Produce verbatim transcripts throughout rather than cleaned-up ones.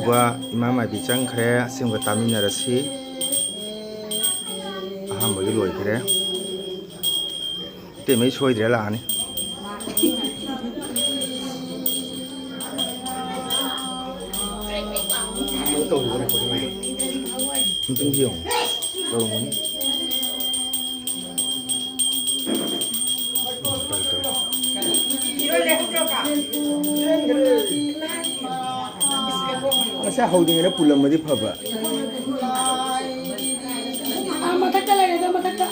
ꯋꯥ, ꯏꯃꯥ ꯃꯥꯏꯕꯤ ꯆꯪꯈ꯭ꯔꯦ, ꯑꯁꯦꯡꯕ ꯇꯥꯃꯤꯟꯅꯔꯁꯤ꯫ ꯑꯍꯥꯟꯕꯒꯤ ꯂꯣꯏꯈ꯭ꯔꯦ꯫ ꯏꯇꯩꯃꯩ ꯁꯣꯏꯗ꯭ꯔꯦ ꯂꯥꯛꯑꯅꯤ꯫ ꯑꯝꯇꯪ ꯌꯦꯡꯉꯣ꯫ ꯇꯧꯔꯝꯒꯅꯤ꯫ ꯉꯁꯥꯏ ꯍꯧꯗ꯭ꯔꯤꯉꯩꯗ ꯄꯨꯜꯂꯝꯃꯗꯤ ꯐꯕ꯫ ꯑꯥ, ꯃꯊꯛꯇ ꯂꯩꯔꯦꯗ, ꯃꯊꯛꯇ꯫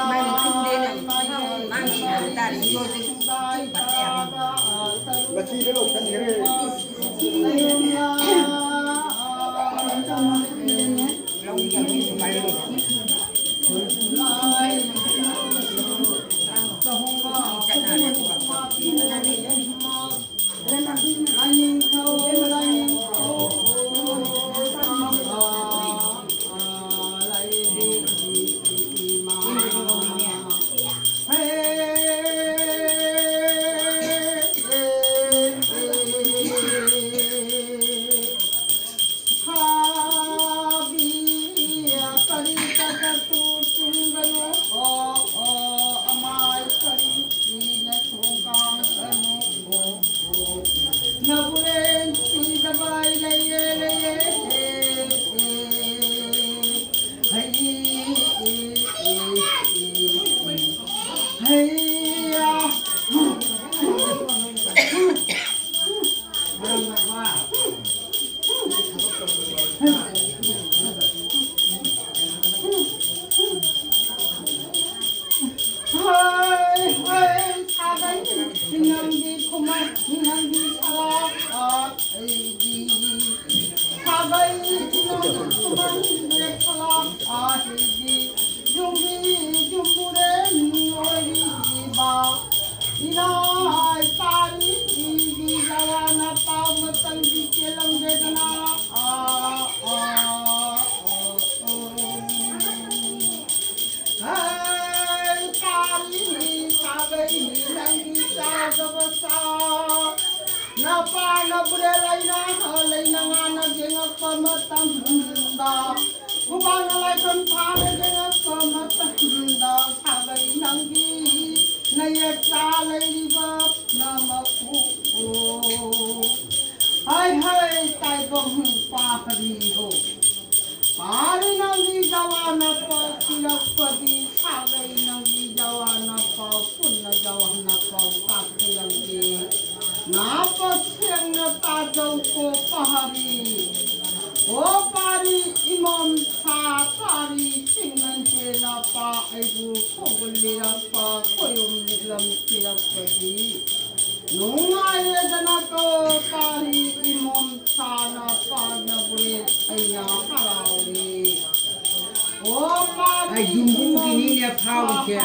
ꯃꯥꯏ ꯃꯈꯨꯝꯗꯦꯅ ꯃꯥꯡꯈꯤ ꯍꯥꯏꯕ ꯇꯥꯔꯦ꯫ ꯃꯊꯤꯗ ꯂꯧꯁꯟꯈ꯭ꯔꯦ꯫ ꯅꯄꯥꯅ ꯕꯨꯔꯦ ꯂꯩꯅ ꯂꯩꯅ ꯉꯥꯅ ꯌꯦꯡꯉꯛꯄ ꯃꯇꯝꯗ, ꯈꯨꯕꯥꯛꯅ ꯂꯥꯏꯐꯝ ꯊꯥꯅ ꯌꯦꯡꯉꯛꯄ ꯃꯇꯝꯗ, ꯁꯥꯒꯩ ꯅꯪꯒꯤ ꯅꯌꯦꯛꯇ ꯂꯩꯔꯤꯕ ꯄꯨꯝꯅꯃꯛꯄꯨ꯫ ꯍꯥꯏ ꯍꯥꯏ ꯇꯥꯏꯕꯪ ꯄꯥꯔꯤꯍꯣ꯫ ꯄꯥꯔꯤ ꯅꯪꯒꯤ ꯖꯋꯥꯅ ꯄꯥꯎ ꯄꯤꯔꯛꯄꯗꯤ, ꯁꯥꯒꯩ ꯅꯪꯒꯤ ꯖꯋꯥꯅ ꯄꯥꯎ, ꯄꯨꯟꯅ ꯖꯋꯥꯅ ꯄꯥꯎ ꯇꯥꯛꯄꯤꯔꯝꯒꯦ꯫ ꯅꯥꯄ ꯁꯦꯡꯅ ꯇꯥꯖꯧꯀꯣ ꯄꯥꯔꯤ꯫ ꯑꯣ ꯄꯥꯔꯤ ꯏꯃꯣꯝꯁꯥ, ꯄꯥꯔꯤ ꯆꯤꯡꯉꯟꯁꯦ ꯅꯄꯥ ꯑꯩꯕꯨ ꯈꯣꯡꯒꯨꯜ ꯂꯤꯔꯛꯄ, ꯈꯣꯏꯔꯨꯝ ꯂꯤꯛꯂꯝ ꯊꯤꯔꯛꯄꯗꯤ꯫ ꯅꯨꯡꯉꯥꯏꯔꯦꯗꯅꯀꯣ ꯄꯥꯔꯤ ꯏꯃꯣꯝꯁꯥꯅ ꯄꯥꯅꯕꯨꯔꯦ ꯑꯩꯅ ꯍꯔꯥꯎꯔꯦ꯫ ꯑꯣ ꯄꯥꯔꯤ ꯑꯩ ꯌꯨꯝꯕꯨꯒꯤꯅꯤꯅꯦ ꯏꯃꯣꯝꯁꯥ, ꯐꯥꯎꯔꯤꯁꯦ꯫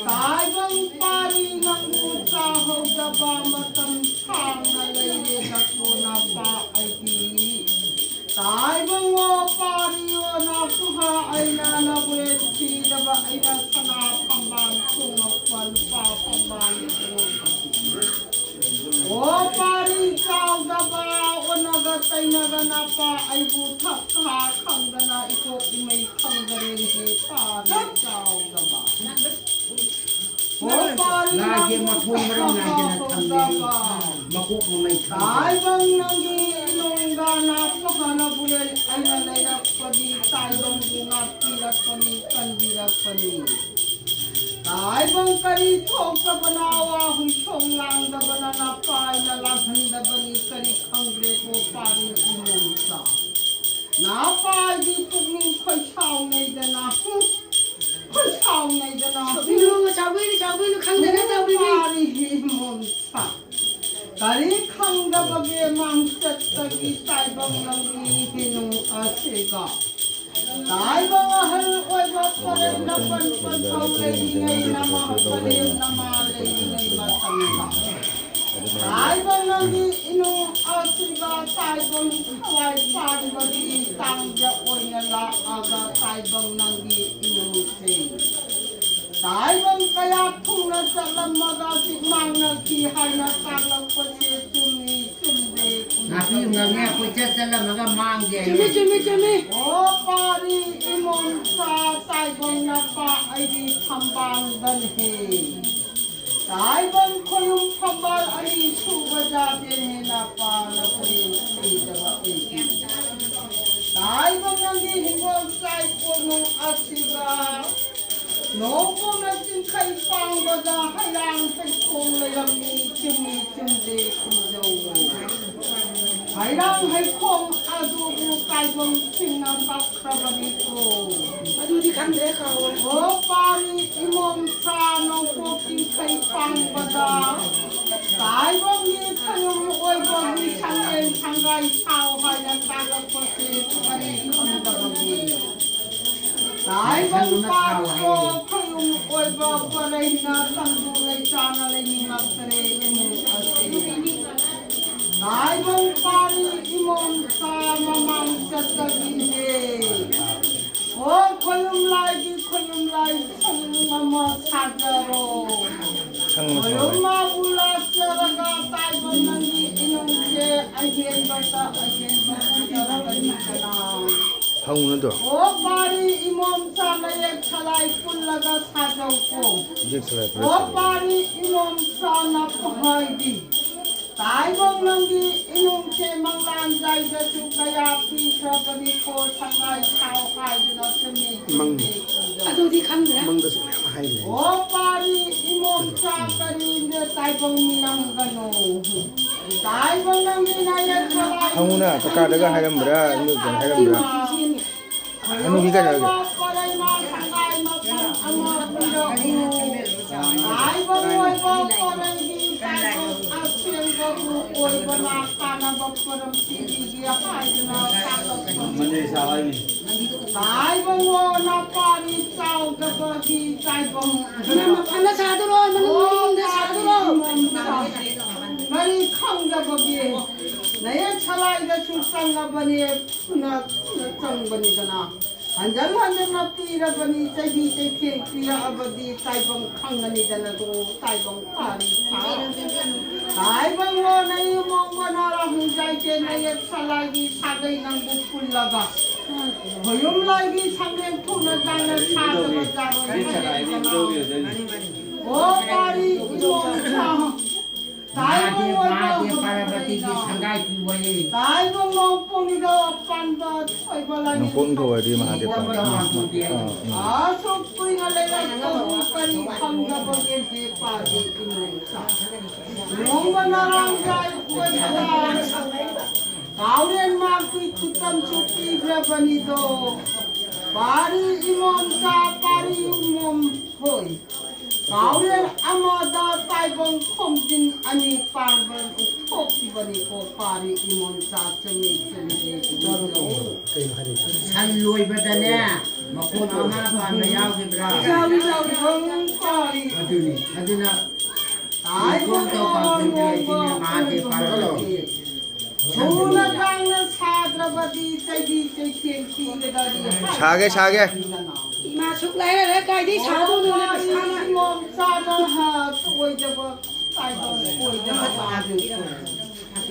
ꯇꯥꯏꯕꯪ ꯄꯥꯔꯤ ꯅꯪꯕꯨ ꯆꯥꯍꯧꯗꯕ ꯃꯇꯝ ꯁꯥꯡꯅ ꯂꯩꯔꯦꯗꯀꯣ ꯅꯄꯥ ꯑꯩꯗꯤ꯫ ꯇꯥꯏꯕꯪꯉꯣ ꯄꯥꯔꯤꯌꯣ ꯅꯥꯄꯨꯍꯥ ꯑꯩꯅ ꯅꯕꯨꯔꯦ ꯊꯤꯗꯕ ꯑꯩꯅ ꯁꯅꯥ ꯐꯝꯕꯥꯜ ꯇꯣꯡꯉꯛꯄ ꯂꯨꯄꯥ ꯐꯝꯕꯥꯜ ꯇꯣꯡꯉꯛꯄ꯫ ꯑꯣ ꯄꯥꯔꯤ ꯆꯥꯎꯗꯕ ꯑꯣꯟꯅꯒ ꯇꯩꯅꯒ ꯅꯄꯥ ꯑꯩꯕꯨ ꯊꯛ ꯊꯥ ꯈꯪꯗꯅ ꯏꯀꯣꯛ ꯏꯃꯩ ꯈꯪꯗꯔꯦꯅꯦꯍꯦ ꯄꯥꯔꯤ ꯆꯥꯎꯗꯕ꯫ ꯑꯣ ꯄꯥꯔꯤ ꯂꯥꯏꯒꯤ ꯅꯪꯕꯨ ꯃꯊꯣꯡ ꯃꯔꯝ ꯊꯛ ꯊꯥ ꯅꯥꯏꯗꯅ ꯊꯝꯂꯦ꯫ ꯈꯪꯗꯕ꯫ ꯃꯀꯣꯛ ꯃꯃꯩ ꯈꯪꯗꯦ꯫ ꯇꯥꯏꯕꯪ ꯅꯪꯒꯤ ꯏꯅꯨꯡꯗ ꯅꯥꯄ ꯍꯥꯟꯅ ꯕꯨꯔꯦꯜ ꯑꯩꯅ ꯂꯩꯔꯛꯄꯗꯤ ꯇꯥꯏꯕꯪꯕꯨ ꯉꯥꯛꯄꯤꯔꯛꯄꯅꯤ, ꯀꯟꯕꯤꯔꯛꯄꯅꯤ꯫ ꯇꯥꯏꯕꯪ ꯀꯔꯤ ꯊꯣꯛꯇꯕꯅ ꯋꯥ ꯍꯨꯏꯁꯣꯡ ꯂꯥꯡꯗꯕꯅ ꯅꯄꯥꯏꯅ ꯂꯥꯡꯍꯟꯗꯕꯅꯤ, ꯀꯔꯤ ꯈꯪꯗ꯭ꯔꯦꯀꯣ ꯄꯥꯔꯤ ꯏꯃꯣꯝꯆꯥ꯫ ꯅꯄꯥꯏꯒꯤ ꯄꯨꯛꯅꯤꯡ ꯈꯣꯏꯁꯥꯎꯅꯩꯗꯅ, ꯍꯨꯝ, ꯈꯣꯏꯁꯥꯎꯅꯩꯗꯅ, ꯍꯨꯝ꯫ ꯁꯥꯎꯕꯤꯅꯨ, ꯁꯥꯎꯕꯤꯅꯨ, ꯁꯥꯎꯕꯤꯅꯨ, ꯈꯪꯗꯅ ꯇꯧꯔꯤꯅꯤ꯫ ꯄꯥꯔꯤ ꯏꯃꯣꯝꯆꯥ꯫ ꯀꯔꯤ ꯈꯪꯗꯕꯒꯦ ꯃꯥꯡꯆꯠꯇꯒꯤ ꯇꯥꯏꯕꯪ ꯂꯝꯕꯤ ꯍꯤꯅꯨ ꯑꯁꯤꯒ? ꯇꯥꯏꯕꯪ ꯑꯍꯜ ꯑꯣꯏꯕ ꯄꯔꯦꯡ ꯅꯥꯄꯟ ꯄꯟꯊꯧ ꯂꯩꯔꯤꯉꯩ ꯅꯃꯥ ꯄꯔꯦꯡ ꯅꯃꯥ ꯂꯩꯔꯤꯉꯩ ꯃꯇꯝꯗ ꯇꯥꯏꯕꯪ ꯂꯝꯕꯤ ꯏꯅꯨ ꯑꯁꯤꯒ ꯇꯥꯏꯕꯪ ꯊꯋꯥꯏ ꯄꯥꯟꯕꯒꯤ ꯇꯥꯡꯖ ꯑꯣꯏꯅ ꯂꯥꯛꯑꯒ ꯇꯥꯏꯕꯪ ꯂꯝꯕꯤ ꯏꯅꯨꯁꯦ꯫ ꯇꯥꯏꯕꯪ ꯀꯌꯥ ꯊꯨꯡꯅ ꯆꯠꯂꯝꯃꯒ ꯍꯧꯖꯤꯛ ꯃꯥꯡꯅꯈꯤ ꯍꯥꯏꯅ ꯇꯥꯛꯂꯛꯄꯁꯦ ꯆꯨꯝꯃꯤ ꯆꯨꯝꯗꯦ ꯈꯨꯝꯖꯧ꯫ ꯅꯥꯄꯤ ꯌꯨꯡꯉꯒꯦ ꯀꯣꯏꯆꯠ ꯆꯠꯂꯝꯃꯒ ꯃꯥꯡꯒꯦ ꯍꯥꯏꯌꯦ꯫ ꯆꯨꯝꯃꯤ, ꯆꯨꯝꯃꯤ, ꯆꯨꯝꯃꯤ꯫ ꯑꯣ ꯄꯥꯔꯤ ꯏꯃꯣꯝꯆꯥ ꯇꯥꯏꯕꯪ ꯅꯄꯥ ꯑꯩꯗꯤ ꯐꯝꯕꯥꯜꯗꯅꯦ꯫ ꯇꯥꯏꯕꯪ ꯈꯣꯌꯨꯝ ꯐꯝꯕꯥꯜ ꯑꯅꯤ ꯁꯨꯕ ꯖꯥꯇꯦꯅꯦ ꯅꯄꯥ ꯅꯈꯣꯏ ꯂꯩꯇꯕ ꯑꯩꯒꯤ꯫ ꯇꯥꯏꯕꯪ ꯅꯪꯒꯤ ꯍꯤꯡꯒꯣꯜ ꯆꯥꯏ ꯀꯣꯅꯨꯡ ꯑꯁꯤꯗ ꯅꯣꯡꯄꯣꯛꯅ ꯆꯤꯡꯈꯩ ꯄꯥꯡꯕꯗ ꯍꯩꯔꯥꯡ ꯍꯩꯈꯣꯡ ꯂꯩꯔꯝꯃꯤ ꯆꯨꯝꯃꯤ ꯆꯨꯝꯗꯦ ꯈꯨꯝꯖꯧ꯫ ꯍꯩꯔꯥꯡ ꯍꯩꯈꯣꯡ ꯑꯗꯨꯕꯨ ꯇꯥꯏꯕꯪꯁꯤꯡꯅ ꯀꯛꯈ꯭ꯔꯕꯅꯤꯀꯣ꯫ ꯑꯗꯨꯗꯤ ꯈꯪꯗ꯭ꯔꯦ ꯀꯥꯎꯔꯦ꯫ ꯑꯣ ꯄꯥꯔꯤ ꯏꯃꯣꯝꯆꯥ ꯅꯣꯡꯄꯣꯛ ꯆꯤꯡꯈꯩ ꯄꯥꯡꯕꯗ ꯇꯥꯏꯕꯪꯒꯤ ꯈꯣꯌꯨꯝ ꯑꯣꯏꯕꯒꯤ ꯁꯪꯂꯦꯟ ꯁꯪꯒꯥꯏ ꯁꯥꯎ ꯍꯥꯏꯅ ꯇꯥꯛꯂꯛꯄꯁꯦ ꯀꯔꯤ ꯈꯪꯗꯕꯒꯦ? ꯇꯥꯏꯕꯪ ꯄꯥꯟꯕ ꯈꯣꯌꯨꯝ ꯑꯣꯏꯕ ꯄꯔꯩꯅ ꯇꯪꯗꯨ ꯂꯩꯇꯥꯅ ꯂꯩꯅꯤꯡꯉꯛꯇ꯭ꯔꯦ ꯏꯃꯨꯡ ꯑꯁꯤ꯫ ꯇꯥꯏꯕꯪ ꯄꯥꯔꯤ ꯏꯃꯣꯝꯆꯥ ꯃꯃꯥꯡ ꯆꯠꯇꯒꯤꯅꯦ꯫ ꯑꯣ ꯈꯣꯌꯨꯝ ꯂꯥꯏꯒꯤ ꯈꯣꯌꯨꯝ ꯂꯥꯏ ꯁꯪ ꯑꯃ ꯁꯥꯖꯔꯣ꯫ ꯁꯪ ꯑꯃ ꯁꯥꯖꯔꯣ꯫ ꯈꯣꯌꯨꯝ ꯃꯥꯕꯨ ꯂꯥꯠꯆꯔꯒ ꯇꯥꯏꯕꯪ ꯅꯪꯒꯤ ꯏꯅꯨꯡꯁꯦ ꯑꯍꯦꯟꯕꯇ ꯑꯍꯦꯟꯕ ꯑꯣꯏꯖꯔꯕꯅꯤꯗꯅ꯫ ꯍꯪꯉꯨꯅꯗꯣ꯫ ꯑꯣ ꯄꯥꯔꯤ ꯏꯃꯣꯝꯆꯥ ꯃꯌꯦꯛ ꯁꯂꯥꯏ ꯄꯨꯜꯂꯒ ꯁꯥꯖꯧꯀꯣ꯫ ꯌꯦꯛ ꯁꯂꯥꯏ ꯄꯨꯜꯂ ꯑꯣ ꯁꯥꯖꯧ꯫ ꯄꯥꯔꯤ ꯏꯃꯣꯝꯆꯥ ꯅꯄꯨꯍꯥꯏꯕꯤ꯫ ꯇꯥꯏꯕꯪ ꯅꯪꯒꯤ ꯏꯃꯨꯡꯁꯦ ꯃꯪꯂꯥꯟ ꯖꯥꯏꯗꯁꯨ ꯀꯌꯥ ꯄꯤꯈ꯭ꯔꯕꯅꯤꯀꯣ ꯁꯉꯥꯏ ꯁꯥꯎ ꯍꯥꯏꯗꯨꯅ ꯆꯨꯝꯃꯤ ꯃꯪ-, ꯆꯨꯝꯃꯤ ꯈꯨꯝꯖꯧ꯫ ꯑꯗꯨꯗꯤ ꯈꯪꯗ꯭ꯔꯦ꯫ ꯃꯪꯗꯁꯨ ꯃꯌꯥꯝ ꯍꯥꯏꯔꯤꯅꯦ꯫ ꯑꯣ ꯄꯥꯔꯤ ꯏꯃꯣꯝꯆꯥ ꯀꯔꯤꯅ ꯇꯥꯏꯕꯪ ꯃꯤꯅꯝꯒꯅꯣ꯫ ꯇꯥꯏꯕꯪ ꯅꯪꯒꯤ ꯅꯥꯌꯦꯛ ꯁꯂꯥꯏ ꯍꯪꯉꯨꯅ, ꯀꯀꯥꯗꯒ ꯍꯥꯏꯔꯝꯕ꯭ꯔꯥ, ꯏꯃꯨꯡꯗ ꯍꯥꯏꯔꯝꯕ꯭ꯔꯥ? ꯍꯅꯨꯕꯤ ꯀꯩꯗꯧꯔꯒꯦ? ꯄꯔꯩꯃ ꯁꯉꯥꯏ ꯃꯄꯨꯡ ꯑꯃ ꯄꯤꯔꯛꯎ꯫ ꯇꯥꯏꯕꯪ ꯑꯣꯏꯕ ꯄꯔꯩꯒꯤ ꯇꯥꯏꯕꯪ ꯑꯁꯦꯡꯕꯕꯨ ꯑꯣꯏꯕꯅ ꯀꯥꯟꯅꯕ ꯄꯣꯔꯝ ꯄꯤꯕꯤꯒꯦ ꯍꯥꯏꯗꯨꯅ ꯇꯥꯛꯂꯛꯄꯅꯤ꯫ ꯇꯥꯏꯕꯪ ꯑꯣ ꯅꯄꯥꯔꯤ ꯆꯥꯎꯗꯕꯒꯤ ꯇꯥꯏꯕꯪ꯫ ꯃꯐꯝꯗ ꯁꯥꯗꯨꯔꯣ, ꯃꯅꯨꯡꯗ ꯁꯥꯗꯨꯔꯣ꯫ ꯀꯔꯤ ꯈꯪꯗꯕꯒꯤ ꯅꯌꯦꯛ ꯁꯂꯥꯏꯗꯁꯨ ꯆꯪꯉꯕꯅꯦ꯫ ꯊꯨꯅ ꯊꯨꯅ ꯆꯪꯕꯅꯤꯗꯅ꯫ ꯍꯟꯖꯟ ꯍꯟꯖꯟꯅ ꯄꯤꯔꯕꯅꯤ, ꯆꯩꯕꯤ ꯆꯩꯊꯦꯡ ꯄꯤꯔꯛꯑꯕꯗꯤ ꯇꯥꯏꯕꯪ ꯈꯪꯒꯅꯤꯗꯅꯗꯣ, ꯇꯥꯏꯕꯪ ꯄꯥꯔꯤ ꯁꯥ꯫ ꯇꯥꯏꯕꯪ ꯂꯣꯟꯅ ꯏꯃꯣꯡ ꯃꯅꯥꯔ ꯍꯨꯝꯖꯥꯏꯁꯦ ꯅꯌꯦꯛ ꯁꯂꯥꯏꯒꯤ ꯁꯥꯒꯩ ꯅꯪꯕꯨ ꯄꯨꯜꯂꯒ ꯈꯣꯌꯨꯝ ꯂꯥꯏꯒꯤ ꯁꯪꯂꯦꯟ ꯊꯨꯅ ꯆꯥꯡꯅ ꯁꯥꯗꯕ ꯖꯥꯔꯣꯏ ꯍꯥꯏꯔꯦꯗꯅ꯫ ꯑꯣ ꯄꯥꯔꯤ ꯏꯃꯣꯡ ꯁꯥ꯫ ꯃꯍꯥꯗꯦꯕ, ꯃꯍꯥꯗꯦꯕ ꯄꯥꯔꯕꯇꯤꯒꯤ ꯁꯪꯒꯥꯏ ꯄꯤꯌꯣꯌꯦ꯫ ꯇꯥꯏꯕꯪ ꯃꯄꯣꯛꯅꯤꯗ ꯄꯥꯟꯕ ꯊꯣꯏꯕ ꯂꯥꯏꯅꯤꯡꯊꯧ ꯅꯣꯡꯄꯣꯛ ꯅꯤꯡꯊꯧ ꯑꯣꯏꯔꯗꯤ ꯃꯍꯥꯗꯦꯕ ꯄꯥꯟꯕ꯫ ꯑꯥ, ꯑꯥ꯫ ꯑꯁꯨꯛ ꯀꯨꯏꯅ ꯂꯩꯔꯛꯄꯕꯨ ꯀꯔꯤ ꯈꯪꯗꯕꯒꯦ ꯍꯦ ꯄꯥꯔꯤ ꯏꯃꯣꯝꯆꯥ? ꯂꯨꯍꯣꯡꯕ ꯅꯔꯥꯡ ꯀꯥꯏ ꯀꯣꯏꯕꯗ ꯀꯥꯎꯔꯦꯟ ꯃꯥꯒꯤ ꯈꯨꯇꯝꯁꯨ ꯄꯤꯈ꯭ꯔꯕꯅꯤꯗꯣ꯫ ꯄꯥꯔꯤ ꯏꯃꯣꯝꯆꯥ, ꯄꯥꯔꯤ ꯏꯃꯣꯝ ꯍꯣꯏ꯫ ꯀꯥꯎꯔꯦꯜ ꯑꯃꯗ ꯇꯥꯏꯕꯪ ꯈꯣꯝꯖꯤꯟ ꯑꯅꯤ ꯄꯥꯟꯕ ꯊꯣꯛꯈꯤꯕꯅꯤꯀꯣ ꯄꯥꯔꯤ ꯏꯃꯣꯝꯆꯥ ꯆꯨꯝꯃꯤ ꯆꯨꯝꯃꯤ꯫ ꯁꯟ ꯂꯣꯏꯕꯗꯅꯦ ꯃꯈꯣꯡ ꯃꯉꯥ ꯄꯥꯟꯕ ꯌꯥꯎꯈꯤꯕ꯭ꯔꯥ? ꯌꯥꯎꯏ, ꯌꯥꯎꯏ, ꯄꯥꯔꯤ꯫ ꯑꯗꯨꯅꯤ, ꯑꯗꯨꯅ ꯇꯥꯏꯕꯪ ꯃꯍꯥꯗꯦꯕ ꯄꯥꯔꯕꯇꯤ꯫ ꯊꯨꯅ ꯀꯥꯡꯅ ꯁꯥꯗ꯭ꯔꯕꯗꯤ ꯆꯩꯕꯤ ꯆꯩꯊꯦꯡ ꯄꯤꯒꯗꯧꯔꯤ꯫ ꯁꯥꯒꯦ, ꯁꯥꯒꯦ꯫ ꯏꯃꯥ ꯁꯨꯛ ꯂꯥꯏꯔꯔꯦ, ꯀꯥꯏꯗꯩ ꯁꯥꯗꯣꯏꯅꯣ ꯅꯁꯥꯅ? ꯏꯃꯣꯝꯆꯥꯅ ꯍꯥ ꯑꯣꯏꯗꯕ, ꯇꯥꯏꯕꯪ ꯑꯣꯏꯗꯕ ꯃꯥꯗꯤ꯫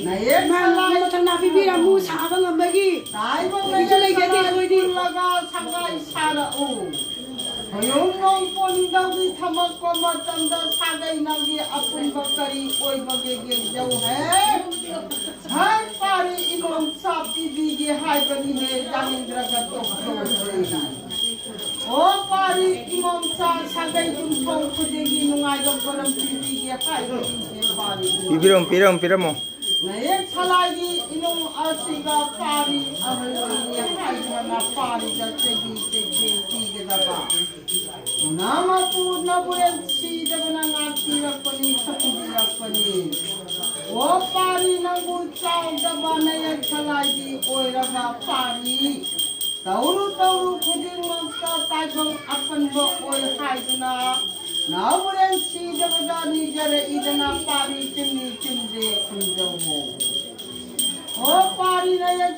ꯅꯌꯦꯛ ꯏꯃꯥ, ꯁꯂꯥꯏ ꯃꯊꯪ ꯅꯥꯄꯤ ꯄꯤꯔꯝꯃꯨ, ꯁꯥꯕ ꯉꯝꯕꯒꯤ꯫ ꯇꯥꯏꯕꯪ ꯀꯔꯤꯁꯨ ꯂꯩꯖꯗꯦ ꯑꯩꯈꯣꯏꯗꯤ꯫ ꯄꯨꯜꯂꯒ ꯁꯒꯥꯏ ꯁꯥꯔꯛꯎ꯫ ꯈꯣꯌꯨꯝ ꯅꯣꯡꯄꯣꯛ ꯅꯤꯡꯊꯧꯒꯤ ꯊꯝꯃꯛꯄ ꯃꯇꯝꯗ ꯁꯥꯒꯩ ꯅꯪꯒꯤ ꯑꯄꯨꯟꯕ ꯀꯔꯤ ꯑꯣꯏꯕꯒꯦ ꯌꯦꯡꯖꯧ ꯍꯦ꯫ ꯍꯥꯏ ꯄꯥꯔꯤ ꯏꯃꯣꯝꯆꯥ ꯄꯤꯕꯤꯒꯦ ꯍꯥꯏꯕꯅꯤꯅꯦ, ꯌꯥꯅꯤꯡꯗ꯭ꯔꯒ ꯇꯣꯛꯆꯧ꯫ ꯑꯣ ꯄꯥꯔꯤ ꯏꯃꯣꯝꯆꯥ ꯁꯥꯒꯩ ꯌꯨꯝꯊꯣꯡ ꯈꯨꯗꯤꯡꯒꯤ ꯅꯨꯡꯉꯥꯏꯕ ꯄꯣꯠꯂꯝ ꯄꯤꯕꯤꯒꯦ ꯍꯥꯏꯕꯅꯤꯅꯦ ꯄꯥꯔꯤ ꯏꯃꯣꯝꯆꯥ꯫ ꯄꯤꯕꯤꯔꯝꯃꯨ, ꯄꯤꯔꯝꯃꯨ, ꯄꯤꯔꯝꯃꯨ꯫ ꯅꯌꯦꯛ ꯁꯂꯥꯏꯒꯤ ꯏꯃꯨꯡ ꯑꯁꯤꯗ ꯄꯥꯔꯤ ꯑꯍꯜꯅꯤ ꯍꯥꯏꯗꯨꯅ ꯄꯥꯔꯤꯗ ꯆꯩꯕꯤ ꯆꯩꯊꯦꯡ ꯄꯤꯒꯗꯕ꯫ ꯄꯨꯝꯅꯃꯛꯄꯨ ꯅꯕꯨꯔꯦꯜ ꯁꯤꯗꯕꯅ ꯉꯥꯛꯄꯤꯔꯛꯄꯅꯤ, ꯊꯝꯕꯤꯔꯛꯄꯅꯤ꯫ ꯑꯣ ꯄꯥꯔꯤ ꯅꯪꯕꯨ ꯆꯥꯎꯗꯕ ꯅꯌꯦꯛ ꯁꯂꯥꯏꯒꯤ ꯑꯣꯏꯔꯒ ꯄꯥꯔꯤ ꯇꯧꯔꯨ ꯇꯧꯔꯨ ꯈꯨꯗꯤꯡꯃꯛꯇ ꯇꯥꯏꯕꯪ ꯑꯄꯟꯕ ꯑꯣꯏ ꯍꯥꯏꯗꯨꯅ ꯅꯥꯎꯕꯔꯦꯟ ꯁꯤꯗꯕꯗ ꯅꯤꯖꯔꯛꯏꯗꯅ ꯄꯥꯔꯤ ꯆꯨꯝꯃꯤ ꯆꯨꯝꯗꯦ ꯈꯨꯝꯖꯧꯑꯣ꯫ ꯑꯣ ꯄꯥꯔꯤ ꯅꯌꯦꯛ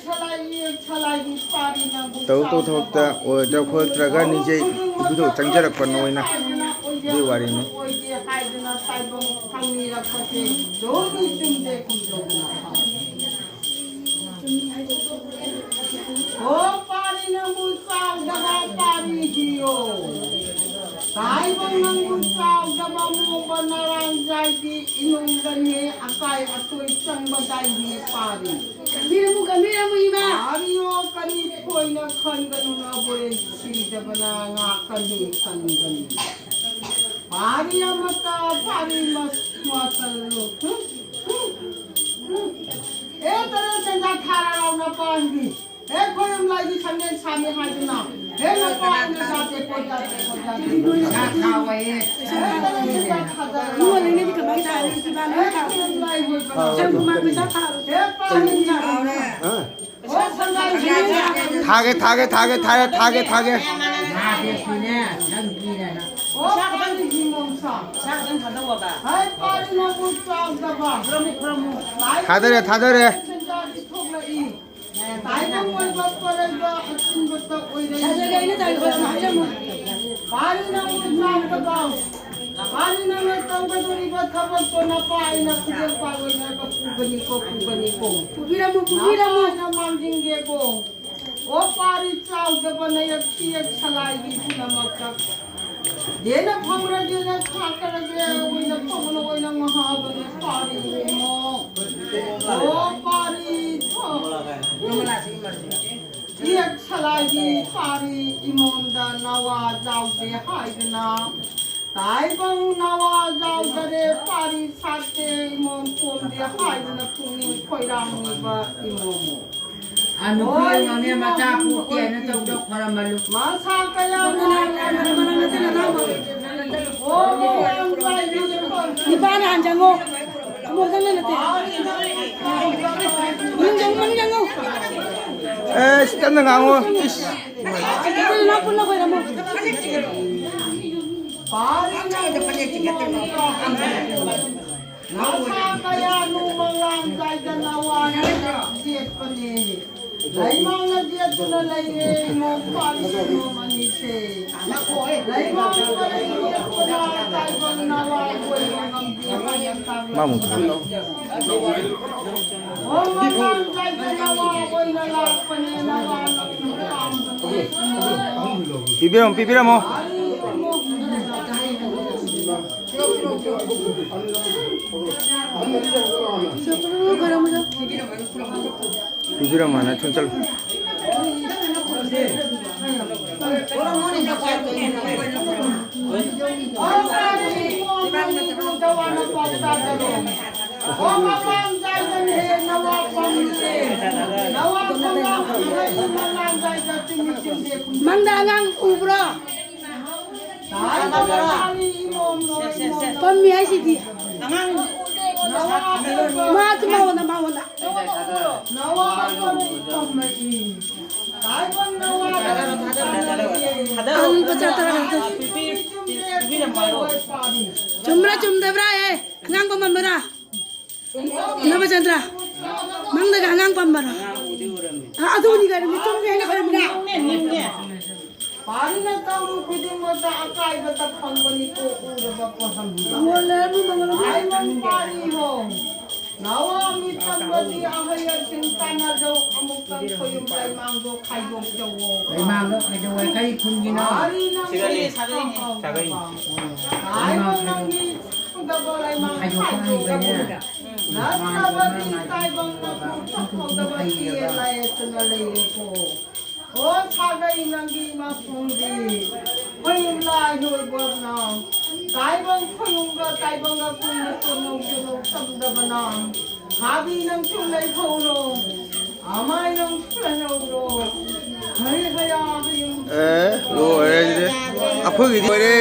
ꯇꯧ ꯇꯧ ꯊꯕꯛꯇ ꯑꯣꯏꯗ꯭ꯔ ꯈꯣꯠꯇ꯭ꯔꯒ ꯅꯤꯡꯖꯩ ꯏꯕꯨꯙꯧ ꯆꯪꯖꯔꯛꯄ ꯅꯣꯏꯅ ꯑꯗꯨꯒꯤ ꯋꯥꯔꯤꯅꯤ꯫ ꯑꯣ ꯄꯥꯔꯤ ꯅꯪꯕꯨ ꯆꯥꯎꯗꯕ ꯄꯥꯔꯤ ꯍꯤꯌꯣ꯫ ꯇꯥꯏꯕꯪ ꯅꯪꯕꯨ ꯆꯥꯎꯗꯕ ꯃꯣꯡꯕ ꯅꯔꯥꯡꯖꯥꯏꯒꯤ ꯏꯃꯨꯡꯗꯅꯦ ꯑꯀꯥꯏ ꯑꯇꯣꯏ ꯆꯪꯕꯗꯥꯏꯅꯦ ꯄꯥꯔꯤ꯫ ꯀꯟꯕꯤꯔꯝꯃꯨ, ꯀꯟꯕꯤꯔꯝꯃꯨ, ꯏꯃꯥ꯫ ꯄꯥꯔꯤꯌꯣ ꯀꯔꯤ ꯊꯣꯏꯅ ꯈꯟꯒꯅꯨ ꯅꯕꯣꯏ ꯁꯤꯗꯕꯅ ꯉꯥꯛꯀꯅꯤ ꯈꯟꯒꯅꯤ꯫ ꯄꯥꯔꯤ ꯑꯃꯇ ꯄꯥꯔꯤ ꯃꯁ-, ꯃꯁꯜꯂꯨ꯫ ꯍꯨꯝ, ꯍꯨꯝ, ꯍꯨꯝ꯫ ꯑꯦ ꯇꯔꯦꯠ ꯆꯦꯟꯖꯥ ꯊꯥꯔ ꯂꯥꯎꯅ ꯄꯥꯟꯕꯤ꯫ ꯍꯦ ꯈꯣꯏꯔꯝ ꯂꯥꯏꯒꯤ ꯁꯪꯂꯦꯟ ꯁꯥꯠꯂꯦ ꯍꯥꯏꯗꯨꯅ꯫ ꯍꯦ ꯅꯄꯥ ꯑꯩꯅ ꯌꯥꯗꯦ ꯀꯣ ꯌꯥꯗꯦ ꯀꯣ ꯌꯥꯗꯦ꯫ ꯍꯦ ꯇꯔꯦꯠ ꯆꯦꯟꯖꯥ ꯊꯥꯗꯔ ꯂꯥꯎꯅ꯫ ꯍꯦ ꯈꯣꯏꯔꯝ ꯂꯥꯏ ꯍꯣꯏ ꯕꯂꯥ꯫ ꯍꯦ ꯄꯥꯔꯤ ꯊꯥꯒꯦ, ꯊꯥꯒꯦ, ꯊꯥꯒꯦ, ꯊꯥꯒꯦ, ꯊꯥꯒꯦ, ꯊꯥꯒꯦ꯫ ꯑꯣ ꯄꯥꯔꯤ ꯍꯤꯃꯣꯝꯁꯥ꯫ ꯍꯦ ꯄꯥꯔꯤ ꯅꯕꯨ ꯆꯥꯎꯗꯕ꯫ ꯊꯥꯗꯔꯦ, ꯊꯥꯗꯔꯦ꯫ ꯁꯦꯟꯖꯥꯗꯤ ꯊꯣꯛꯂꯛꯏ꯫ ꯇꯥꯏꯕꯪ ꯑꯣꯏꯕ ꯄꯔꯩꯕ ꯑꯆꯤꯟꯕꯇ ꯑꯣꯏꯔꯦ꯫ ꯁꯥꯖꯒꯦ ꯑꯩꯅ ꯇꯥꯏꯕꯪ ꯍꯥꯏꯔꯝꯃꯣ꯫ ꯄꯥꯔꯤ ꯅꯪꯕꯨ ꯆꯥꯎꯗꯕ꯫ ꯄꯥꯔꯤ ꯅꯪꯅ ꯇꯧꯒꯗꯧꯔꯤꯕ ꯊꯕꯛꯇꯣ ꯅꯄꯥ ꯑꯩꯅ ꯈꯨꯗꯣꯜ ꯄꯥꯜ ꯑꯣꯏꯅ ꯄꯨꯒꯅꯤꯀꯣ, ꯄꯨꯒꯅꯤꯀꯣ꯫ ꯄꯨꯕꯤꯔꯝꯃꯨ, ꯄꯨꯕꯤꯔꯝꯃꯨ꯫ ꯅꯄꯥ ꯑꯩꯅ ꯃꯥꯡꯖꯤꯟꯒꯦꯀꯣ꯫ ꯑꯣ ꯄꯥꯔꯤ ꯆꯥꯎꯗꯕ ꯅꯌꯛ ꯁꯤꯌꯛ ꯁꯂꯥꯏꯒꯤ ꯄꯨꯝꯅꯃꯛꯇ꯫ ꯌꯦꯅ ꯐꯪꯔꯒꯦꯅ ꯁꯥꯀꯔꯒꯦ ꯑꯣꯏꯅ ꯐꯪꯅ ꯑꯣꯏꯅ ꯃꯍꯥꯕꯂꯤ ꯄꯥꯔꯤ ꯏꯃꯣ꯫ ꯑꯣ ꯄꯥꯔꯤ ꯊꯣ-, ꯁꯤꯌꯛ ꯁꯂꯥꯏꯒꯤ ꯄꯥꯔꯤ ꯏꯃꯣꯟꯗ ꯅꯋꯥ ꯌꯥꯎꯗꯦ ꯍꯥꯏꯗꯅ꯫ ꯇꯥꯏꯕꯪ ꯅꯋꯥ ꯌꯥꯎꯗꯔꯦ ꯄꯥꯔꯤ ꯁꯥꯠꯇꯦ ꯏꯃꯣꯝ ꯄꯣꯝꯗꯦ ꯍꯥꯏꯗꯨꯅ ꯄꯨꯛꯅꯤꯡ ꯈꯣꯏꯔꯥꯡꯂꯤꯕ ꯏꯃꯣꯝ꯫ ꯑ, ꯅꯨꯄꯤ ꯑꯃꯅꯦ ꯃꯆꯥ ꯄꯣꯛꯇꯦ ꯍꯥꯏꯅ ꯇꯧꯗꯣ ꯈꯣꯏꯔꯝꯃꯜꯂꯨ꯫ ꯃꯁꯥ ꯀꯌꯥ ꯅꯨꯄꯥꯅ ꯍꯥꯟ ꯆꯪꯉꯣ꯫ ꯑꯃꯨꯛꯇꯪꯅ ꯅꯠꯇꯦ꯫ ꯃꯅꯨꯡ ꯆꯪꯉꯨ, ꯃꯅꯨꯡ ꯆꯪꯉꯨ꯫ ꯑꯦ, ꯁꯤ ꯇꯞꯅ ꯉꯥꯡꯉꯣ꯫ ꯏꯁ꯫ ꯅꯈꯣꯏ ꯅꯅꯥꯎ ꯄꯨꯟꯅ ꯈꯣꯏꯔꯝꯃꯣ꯫ ꯃꯁꯥ ꯀꯌꯥ ꯅꯣꯡꯃ ꯉꯥꯟ ꯀꯥꯏꯗꯅ ꯋꯥꯅ ꯌꯦꯛꯄꯅꯦ꯫ ꯂꯩꯃꯥꯡꯅ ꯌꯦꯠꯇꯨꯅ ꯂꯩꯔꯦ, ꯏꯃꯣꯝ ꯄꯥꯔꯤ ꯏꯃꯣꯝ ꯑꯅꯤꯁꯦ꯫ ꯂꯩꯃꯥꯡ ꯃꯔꯩ ꯌꯦꯠꯄꯗ ꯇꯥꯏꯕꯪ ꯅꯋꯥ ꯀꯣꯏꯕ ꯉꯝꯗꯦ ꯍꯥꯏꯅ ꯇꯥꯛꯂꯛꯄꯗ꯫ ꯃꯥꯃꯨꯛ ꯊꯥꯗꯣꯛꯑꯣ꯫ ꯑꯣ ꯃꯃꯥꯡ ꯀꯥꯏꯗ ꯅꯋꯥ ꯑꯣꯏꯅ ꯂꯥꯛꯄꯅꯦ, ꯅꯋꯥ ꯅꯪꯅ ꯄꯥꯝꯕꯅꯦ꯫ ꯄꯤꯕꯤꯔꯝꯃꯣ, ꯄꯤꯕꯤꯔꯝꯃꯣ꯫ ꯑꯔꯤ ꯏꯃꯣꯝ꯫ ꯄꯤꯕꯤꯔꯝꯃꯣꯅ ꯁꯨꯝ ꯆꯠꯂꯨ꯫ ꯃꯪꯗ ꯑꯉꯥꯡ ꯎꯕ꯭ꯔꯣ? ꯄꯝꯃꯤ ꯍꯥꯏꯁꯤꯗꯤ꯫ ꯑꯉꯥꯡ ꯃꯥꯁꯨ ꯃꯉꯣꯟꯗ, ꯃꯉꯣꯟꯗ꯫ ꯑꯗꯨ ꯂꯨꯄꯥ ꯆꯥꯇꯔꯥ ꯈꯛꯇ꯫ ꯆꯨꯝꯕ꯭ꯔꯥ ꯆꯨꯝꯗꯕ꯭ꯔꯥ? ꯑꯦ, ꯑꯉꯥꯡ ꯄꯝꯃꯝꯕ꯭ꯔꯥ? ꯅꯕꯆꯟꯗ꯭ꯔ, ꯃꯪꯗꯒ ꯑꯉꯥꯡ ꯄꯝꯕꯔꯣ? ꯑ, ꯑꯗꯨꯅꯤ ꯀꯩꯅꯣ, ꯃꯤ ꯆꯨꯝꯃꯦ ꯍꯥꯏꯅ ꯈꯜꯂꯝꯃꯤꯅ꯫ ꯄꯥꯔꯤꯅ ꯇꯧꯔꯨ ꯈꯨꯗꯤꯡꯃꯛꯇ ꯑꯀꯥꯏꯕꯇ ꯐꯪꯕꯅꯤꯀꯣ, ꯎꯔꯕ ꯄꯣꯠꯁꯝꯁꯤꯗ꯫ ꯃꯉꯣꯟꯗ ꯑꯗꯨ ꯃꯉꯣꯟꯗ ꯍꯥꯏꯃꯟ ꯄꯥꯔꯤ ꯍꯣ꯫ ꯅꯋꯥ ꯃꯤꯇꯝꯕꯗꯤ ꯑꯍꯩ ꯑꯁꯤꯡ ꯇꯥꯟꯅꯖꯧ, ꯑꯃꯨꯛꯇꯪ ꯈꯣꯌꯨꯝ ꯂꯩꯃꯥꯡꯗꯣ ꯈꯥꯏꯗꯣꯛꯆꯧꯋꯣ꯫ ꯂꯩꯃꯥꯡꯗꯣ ꯈꯥꯏꯗꯣꯛꯑꯣ, ꯀꯔꯤ ꯈꯨꯟꯒꯤꯅꯣ? ꯄꯥꯔꯤ ꯅꯪꯒꯤ ꯁꯥꯒꯩꯅꯦ, ꯁꯥꯒꯩꯅꯦ꯫ ꯇꯥꯏꯕꯪ ꯅꯪꯒꯤ ꯈꯪꯗꯕ ꯂꯩꯃꯥꯡ ꯈꯥꯏꯗꯣꯛꯄ ꯍꯩꯕꯅꯦ꯫ ꯅꯠꯇ꯭ꯔꯕꯗꯤ ꯇꯥꯏꯕꯪ ꯅꯪꯕꯨ ꯈꯪꯍꯧꯗꯕ ꯄꯤꯌꯦ ꯂꯥꯏꯌꯦꯠꯇꯨꯅ ꯂꯩꯔꯦꯀꯣ꯫ ꯑꯣ ꯁꯥꯒꯩ ꯅꯪꯒꯤ ꯃꯈꯣꯡꯗꯤ ꯈꯣꯏꯌꯨꯝ ꯂꯥꯏ ꯅꯣꯏꯕꯣꯠꯅ꯫ ꯇꯥꯏꯕꯪ ꯈꯣꯏꯌꯨꯝꯒ ꯇꯥꯏꯕꯪꯒ ꯀꯨꯏꯅ ꯇꯣꯟꯅꯧ ꯇꯣꯟꯅꯧ ꯇꯝꯗꯕꯅ꯫ ꯍꯥꯕꯤ ꯅꯪꯁꯨ ꯂꯩꯍꯧꯔꯣ꯫ ꯑꯃꯥꯏ ꯅꯪꯁꯨ ꯂꯩꯍꯧꯔꯣ꯫ ꯍꯩ ꯍꯌꯥ ꯍꯌꯨꯝ ꯑꯦ, ꯂꯣꯏꯔꯦ ꯁꯤꯗꯤ꯫ ꯑꯩꯈꯣꯏꯒꯤꯗꯤ ꯂꯣꯏꯔꯦ꯫